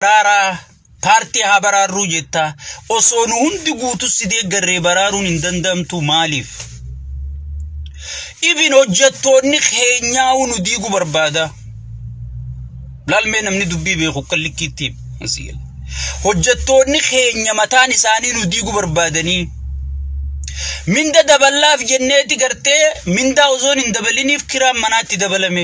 Baraaraa paartii haa baraarruu jetta osoo nu hundi guutus si deeggarree baraaruun hin danda'amtu maaliif? Even hojjettoonni keenyaa'uu nu diigu barbaada. Laalmee namni dubbii beeku akka likkiitti asii gala. Hojjettoonni keenya mataan isaanii nu diigu barbaadanii. Minda daballaaf jenneeti gartee mindaa osoon hin dabaliniif kiraan manaatti dabalame.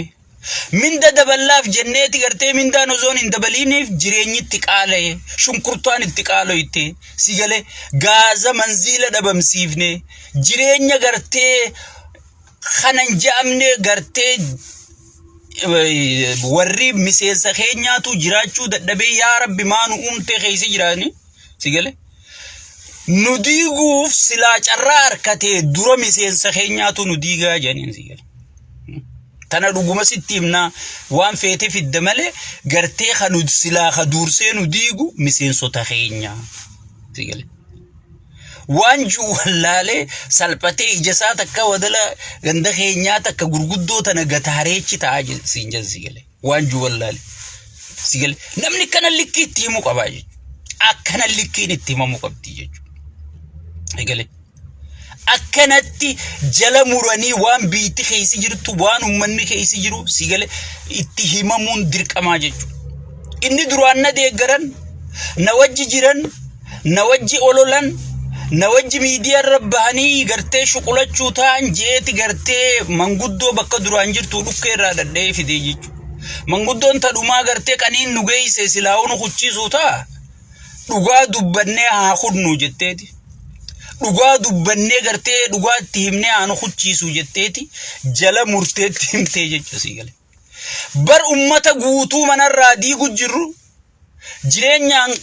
Minda daballaaf jenneeti gartee mindaan osoon hin dabaliiniif jireenyi itti qaala'e, shunkurtaan itti qaaloyte, si gale gaaza manziila dhabamsiifne, jireenya gartee kana hin je'amne gartee warri miseensa keenyaatu jiraachuu dadhabee yaa rabbi maa nu uumtee keessa jiraani si gale. Nu diiguuf silaa carraa harkatee dura miseensa keenyaatu nu diigaa jedhaniin si gale. Tana dhuguma sitti himnaa waan feete fidda malee gartee kan nu silaa ka duursee nu diigu miseensota keenya. Si gale. Waan jiru wallaalee salphatee ija isaa takka wadala ganda keenyaa takka gurguddoo tana gataareechi ta'aa siin jedhan si gale. Waan jiru wallaalee. Si gale. Namni kana likkii itti himuu qabaa jechuudha. Akkana likkiin itti himamuu qabdi jechuudha. Si gale. Akkanatti jala muranii waan biitti keessa jirtu waan uummanni keessa jiru si gale itti himamuun dirqamaa jechuudha. Inni duraan na deeggaran, na wajji jiran, na wajji ololan, na wajji miidiyaa irra bahanii gartee shuqulachuu ta'an jeeti gartee manguddoo bakka duraan jirtu dhukkee irraa dhadha'ee fidee jechuudha. Manguddoon tadhumaa gartee qaniin nu geesse silaa'uu nu kuchiisuu ta'a. Dhugaa dubbannee haa kudnu jetteeti. Dhugaa dubbannee gartee dhugaa itti himnee haa nu kuchiisu jetteeti jala murteetti himtee jechuudha sii galee. Bar ummata guutuu manarraa diigu jirru jireenyaan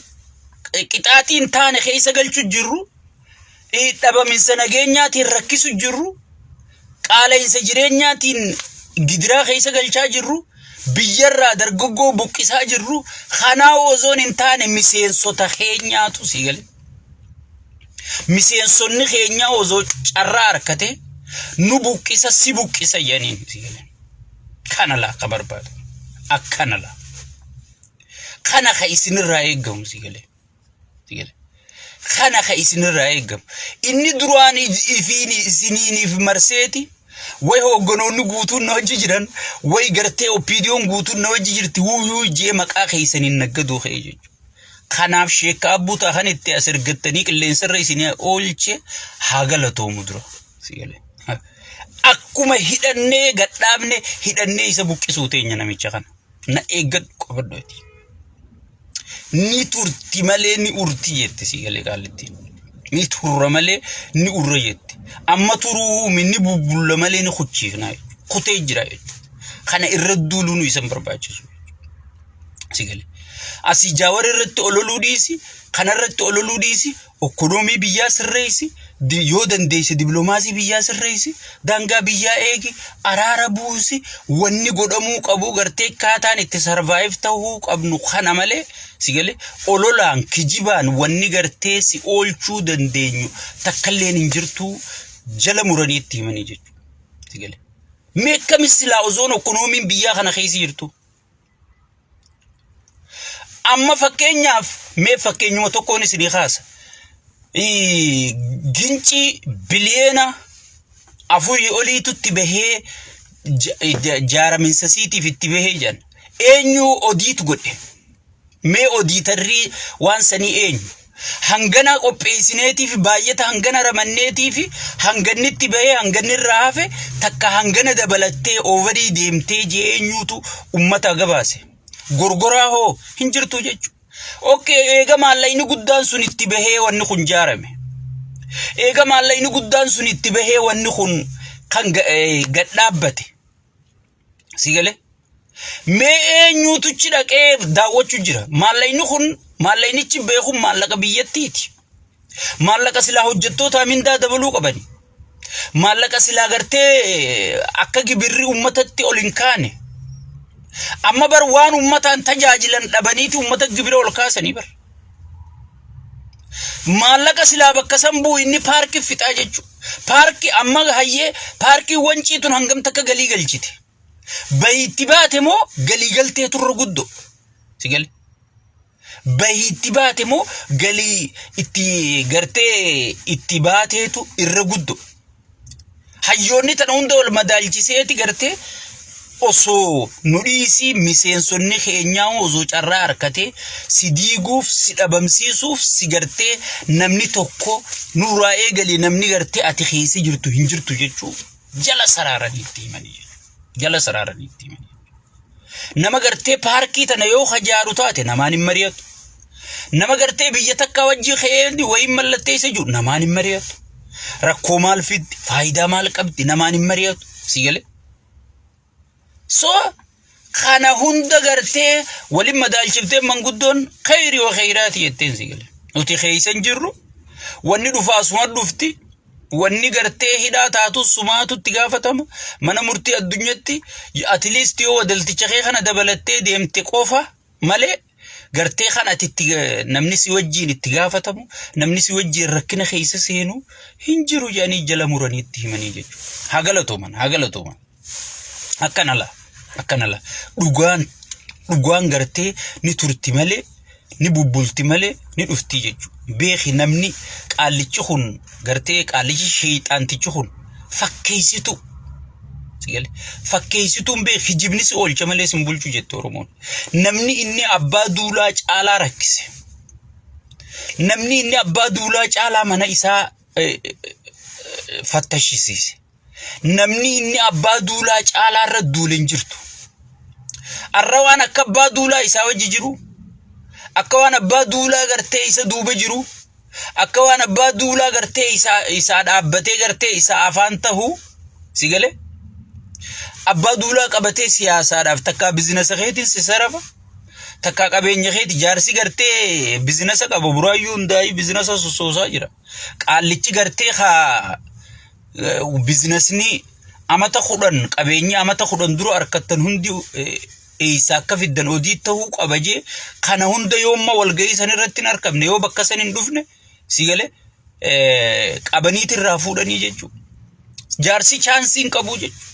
qixaaxii hin taane keessa galchu jirru dhabaminsa nageenyaatiin rakkisu jirru qaala'insa jireenyaatiin gidiraa keessa galchaa jirru biyyarraa dargaggoo buqqisaa jirru kanaa osoon hin taane miseensota keenyaatu sii gale. Miseensonni keenyaa osoo carraa harkate nu buqqisa si buqqisa jedhaniin sii gale. Kana laa ka barbaadu akkana laa. Kana ka isinirraa eegamu sii gale. Kana ka isinirraa eegamu. Inni duraan ifiin isiniiniif marseeti way hoogganoonni guutuun na wajji jiran way gartee OPDOn guutuun na wajji jirti wuuyuu jee maqaa keessaniin naggaduu ka'e jechuudha. Kanaaf sheekka abbuu ta'a kan itti as ergattanii qilleensarra isin oolche haa galatoomu dura. Si galee. Akkuma hidhannee gadhaabne hidhannee isa buqqisuu teenya namicha kana. Na eeggadhu qabadhu ati. Ni turti malee ni urti jette si galee qaallittiin. Ni turra malee ni urra jette. Amma turuu ni bubbulla malee ni kuchiifna jechuudha. Kutee jira jechuudha. Kana irra duuluu nu isan barbaachisu. Si galee. Asii jaawar irratti ololuu dhiisi, kana irratti ololuu dhiisi, Okkonoomii biyyaa sirreessi, yoo dandeesse dibiloomaasii biyyaa sirreessi, daangaa biyyaa eegi, araara buusi, wanni godhamuu qabu gartee akkaataan itti sarvaayiv ta'uu qabnu kana malee si galee ololaan kijibaan wanni gartee si oolchuu dandeenyu takkalleen hin jirtu jala muranii itti himanii jechuudha. Si galee. Mee akkamis silaa osoon okkonoomiin biyyaa kana keessa jirtu? Amma fakkeenyaaf mee fakkeenyuma tokkoon isinii kaasa. Gincii biliyeena afurii oliitu itti bahee jaaraminsa siitiif itti bahee jedhan. Eenyu odiit godhe? Mee odiitarrii waan sanii eenyu? Hangana qopheessineetii fi baay'ata hangana ramanneetii fi hanganni itti bahee hanganni irraa hafe takka hangana dabalattee oovarii deemtee jee eenyuutu ummata gabaase. Gorgoraa hoo hin jirtu jechuudha. Okkee eega maallaqni guddaan sun itti bahee wanni kun jaarame. Eega maallaqni guddaan sun itti bahee wanni kun kan gad dhaabbate. Si galee? Mee eenyuutuchi dhaqee daawwachuu jira? Maallaqni kun maallaqnichi beekuun maallaqa biyyattiiti. Maallaqa silaa hojjettoota mindaa dabaluu qabani. Maallaqa silaa gartee akka gibirri uummatatti ol hin kaane. Amma bar waan uummataan tajaajilan dhabaniiti uummata gibira ol kaasanii bar. Maallaqa silaa bakka san bu'u inni paarkii fixaa jechuudha. Paarkii amma hayyee paarkii wancii tun hangam takka galii galchite. Bayitti baate moo galii galtee turre guddoo. Si gale. Bahii itti baate moo galii itti gartee itti baateetu irra guddo. Hayyoonni tana hunda wal madaalchiseeti gartee osoo nu dhiisii miseensonni keenyaa osoo carraa harkatee si diiguuf si dhabamsiisuuf si gartee namni tokko nurraa eegalee namni gartee ati keessa jirtu hin jirtu jechuu jala saraaranii itti himanii jechuudha. Jala saraaranii itti himanii. Nama gartee paarkii tana yoo hajaaru taate namaan hin mari'atu. Nama gartee biyya takka wajji ka'ee wayiin mallatteessa jiru namaan hin mari'atu. Rakkoo maal fiddi? Faayidaa maal qabdi? Namaan hin mari'atu. Si galee? So kana hunda gartee waliin madaalchiftee manguddoon kheyri wa kheyraati jetteen si galee. Nuti keessa hin jirru. Wanni dhufaa suma dhufti. Wanni gartee hidhaa taatu sumaatu itti gaafatama. Mana murtii addunyatti at least yoo wadalticha kee kana dabalattee deemte qofa malee gartee kan ati itti namni si wajjiin itti gaafatamu namni si wajjiin rakkina keessa seenu hin jiru jedhanii jala muranii itti himanii jechuudha. Haa galatooman haa galatooman. Akkana laa akkana laa dhugaan dhugaan gartee ni turti malee ni bubbulti malee ni dhufti jechuudha. Beeki namni qaallichi kun gartee qaallichi sheexaantichi kun fakkeessitu. Sigale fakkeessituun beeki kijibni si oolcha malee sin bulchu jette Oromoon. Namni inni abbaa duulaa caalaa rakkise. Namni inni abbaa duulaa caalaa mana isaa fattashisiise. Namni inni abbaa duulaa caalaa irra duule hin jirtu. Arra waan akka abbaa duulaa isaa wajji jiru, akka waan abbaa duulaa gartee isa duuba jiru, akka waan abbaa duulaa gartee isaa isaa dhaabbatee gartee isaa afaan tahu si galee abbaa duulaa qabatee siyaasaadhaaf takkaa bizinasa keetiin si sarafa takkaa qabeenya keeti jaarsi gartee bizinasa qaba buraayyuu hundaa'ii bizinasa sossoosaa jira qaallichi gartee kaa bizinasni amata 10 qabeenyi amata 10 dura harkattan hundi eessa akka fiddan odii ta'uu qaba jee kana hunda yoomma walgahii san irratti hin argamne yoo bakka san hin dhufne si galee qabaniiti irraa fuudhanii jechuudha. Jaarsi chaansii hin qabu jechuudha.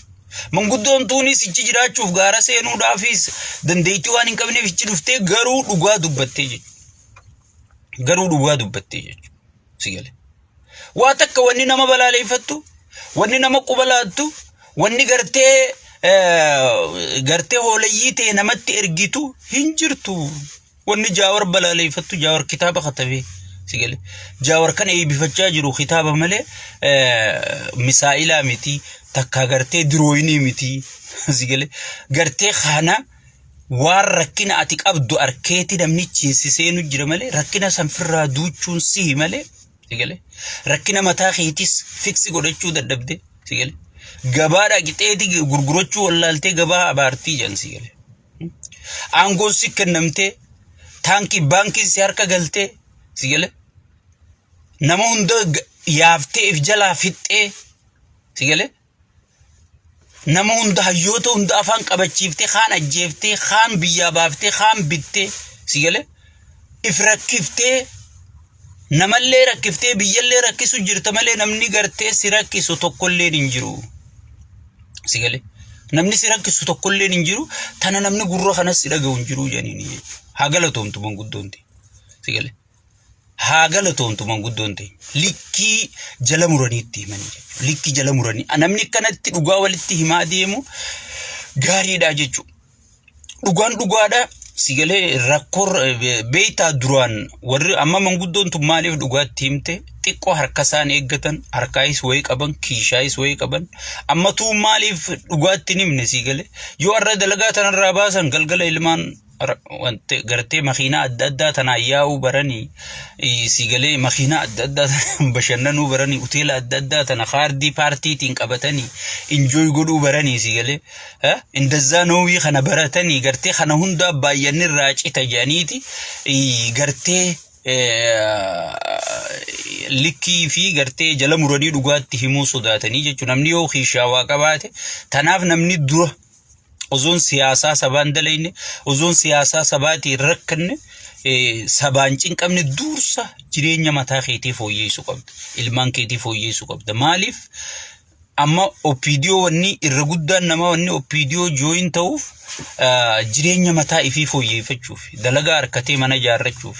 Manguddoon tuunis ichi jiraachuuf gaara seenuudhaafis dandeettii waan hin qabneef ichi dhuftee garuu dhugaa dubbattee jechuudha. Garuu dhugaa dubbattee jechuudha. Si galee. Waa takka wanni nama balaaleeffattu, wanni nama quba laattu, wanni gartee gartee hoolayyii ta'e namatti ergitu hin jirtu. Wanni Jaawar balaaleeffattu Jaawar kitaaba katabee si galee. Jaawar kan eebbifachaa jiru kitaaba malee misaa'ilaa miti takka gartee dirooyinii miti si galee. Gartee kana waan rakkina ati qabdu arkeeti namnichi si seenu jira malee rakkina san firraa duuchuun sihi malee si galee rakkina mataa keetis fiksi godhachuu dadhabde si galee gabaa dhaqxeeti gurgurachuu wallaaltee gabaa abaartii jedhan si galee aangoon si kennamtee taankii baankiin si harka galtee si galee nama hunda yaaftee if jalaa fixxee si galee Nama hunda hayyoota hunda afaan qabachiiftee kaan ajjeeftee kaan biyyaa baaftee kaan bittee si galee if rakkiftee namallee rakkiftee biyyallee rakkisu jirta malee namni gartee si rakkisu tokkolleen hin jiru. Si galee namni si rakkisu tokkolleen hin jiru tana namni gurra kanas si dhaga'u hin jiru jedhaniini jechuudha. Haa galatoomtu manguddoon ta'e. Si galee. Haa galatoomtu manguddoon teenya. Likkii jala muranii itti himanii jechuudha. Likkii jala muranii. Namni akkanatti dhugaa walitti himaa deemu gaariidha jechuudha. Dhugaan dhugaadha. Si galee rakkoo beektaa duraan warri amma manguddoon tun maaliif dhugaatti himte xiqqoo harka isaan eeggatan harkaayis wayii qaban kiishaayis wayii qaban amma tuu maaliif dhugaatti hin himne si galee yoo har'a dalagaa tanarraa baasan galgala ilmaan wanti gartee makiinaa adda addaa tanaan yaa'uu baranii si galee makiinaa adda addaa tanaan bashannanuu baranii hoteela adda addaa tana kaardii paartiitiin qabatanii injooy godhuu baranii si galee indazzaa noowii kana baratanii gartee kana hundaa baay'anni irraa cita jedhaniiti gartee likkii fi gartee jala muranii dhugaatti himuu sodaatanii jechuudha namni yoo kiishaa waa qabaate tanaaf namni dura Osoon siyaasaa sabaan dalayne, osoon siyaasaa sabaatiin rakkanne, sabaan cinqamne dursa jireenya mataa keetii fooyyeessuu qabda. Ilmaan keetii fooyyeessuu qabda. Maaliif? Amma OPDO wanni irra guddaan nama wanni OPDO join ta'uuf jireenya mataa ifii fooyyeffachuuf, dalagaa harkatee mana ijaarrachuuf.